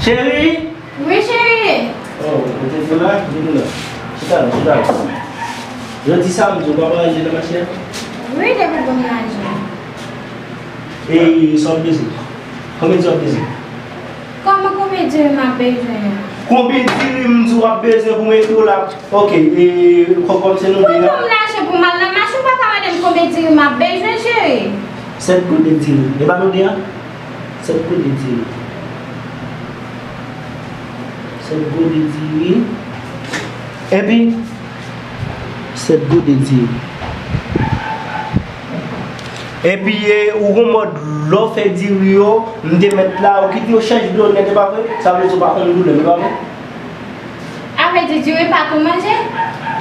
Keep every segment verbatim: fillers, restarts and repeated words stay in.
Cheri! Wi, cheri! Oh, ou te fè la? Vin la. Chita la, chita la. Jodi samdi, ou pa prale nan mache a? Wi, depi bon mache. E sa w bezwen? Konbyen diri w ap bezwen? Kòman konbyen diri m ap bezwen an? Konbyen diri m di w ap bezwen pou m ede w la? Ok, e kòkòm se nou de a. Ou ban m lajan pou m al nan mache, ou pa ka mande m konbyen diri m ap bezwen, cheri? Sèt goud de diri. E pa nou de a? Sèt goud de diri. Sèt goud de diri. Epi, sèt goud de diri. Epi, e, ou gon mòd lè w fè diri yo, m te mèt la, ou kite yo chèch dlo nèt, e pa vre? Sa vle di ou pa konn doulè m, e pa vre? A vle di, diri pa tou manje?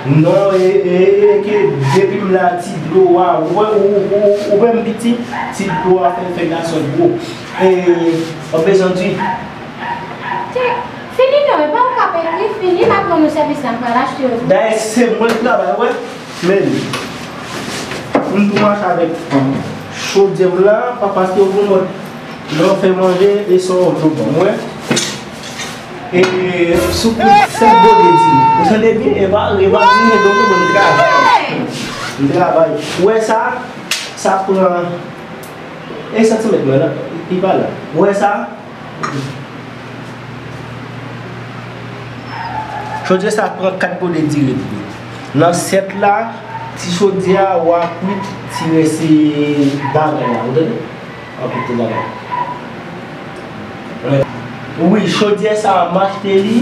Non, e, e, e ke depi m la, ti dlo a, ou wè, ou, ou, ou wè m piti, ti dlo a fè, fè gason gwo. E, w ap bezwen diri. Te, fini non, e pa ou k ap ekri, fini, m ap rann ou sèvis la, m pral achte yo. Dayè, se mwen k travay, wè. Men, m tou mache avèk chodyè m la, pa paske yo gon mòd lè w fè manje, e se yon dlo ban mwen. E sou kou sèt goud de diri. Ou tande byen? E pa, e pa di men donk m travay. M travay. Ou wè sa? Sa pran e santimèt mwen la, li pa la. Ou wè sa? Chodyè sa pran kat goud de diri. Nan sèt la, ti chodyè a, w a kwit ti rès bagay la, ou tande? Anpil ti bagay. Wi, chodyè sa a, m achte li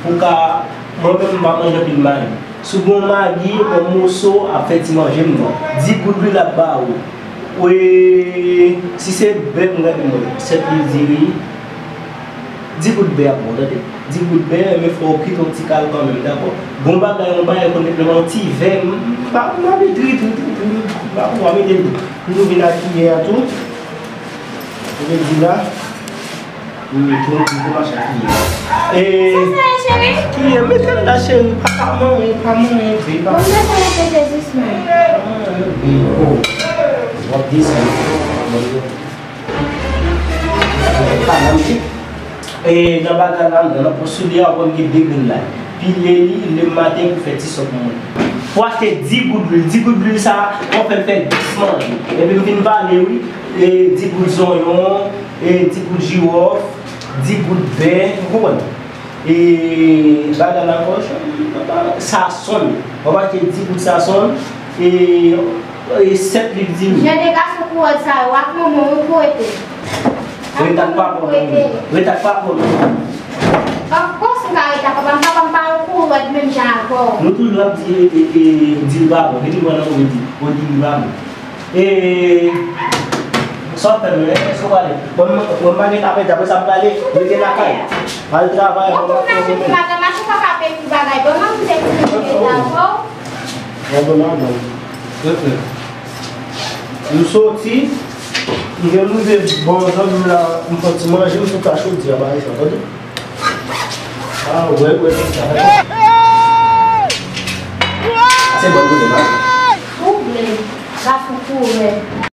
pou ka, mwen menm, m pa manje anpil magi. Si w gen yon magi, yon moso ap fè ti manje m nan. Di goud lwil ap ba ou. Wi, si se bè m renmen, sèt lwil diri. Di goud bè ap bon, tande. Di goud bè, men fò w kite yon ti kal kanmenm, dakò? Bon bagay, yon bagay konn met nan yon ti vè, m pa, m pa met ri, ri, ri, ri, m pa konn mete ri. M tou vin ak kiyè a tou. Ou vle di la? Wi, wi, tou, tou, tou mache ak kiyè. E, sa, sa, cheri? Kiyè, mete l la, cheri, pa, pa manyen, pa manyen, pa. Bon, mwen konn mete Jezis, mwen. Ah, wi, oh. W ap desann. Bon, yo. Pa nan jip. E nan bagay la, nan pòch soulye a, w ap wè m gen de grenn la. Pile li lemen maten pou fè ti sòp mwen. Pou achte di goud lwil, di goud lwil sa a, w ap fè l fè dis manje. Epi m fin pale, wi, e di goud zonyon, e di goud jiwòf, di goud bè, ou konprann? E bagay la ankò, sazon. W ap achte di goud sazon, e, e sèt lwil diri. Jan de gason kourèd sa yo, ak manman w pou ete. Ret ak papa w nan men. Ret ak papa w nan men. Of course, m ka ret ak papa m. Papa m pa yon kourèd menm jan avè w. Nou toujou ap di, e, e, e, diri pa bon. Depi mwen nan move di, bon, diri pa bon. E, sa w ap fè menm, èske w prale? Bon, mwen, mwen pa gen apèt, apre sa m prale, rete lakay. Al travay, ou ap fè mwen. Ou pa ka peye bagay, bon, mwen te di mwen dakò. Bon, bon, bon. M soti, m gen rive bò zanmi m la, m fè ti manje, m sot a chodi a, pa egzanp, tande. Ah, wè, wè, wè. Se bon, bon, bon. Ou vle, gason kourèd.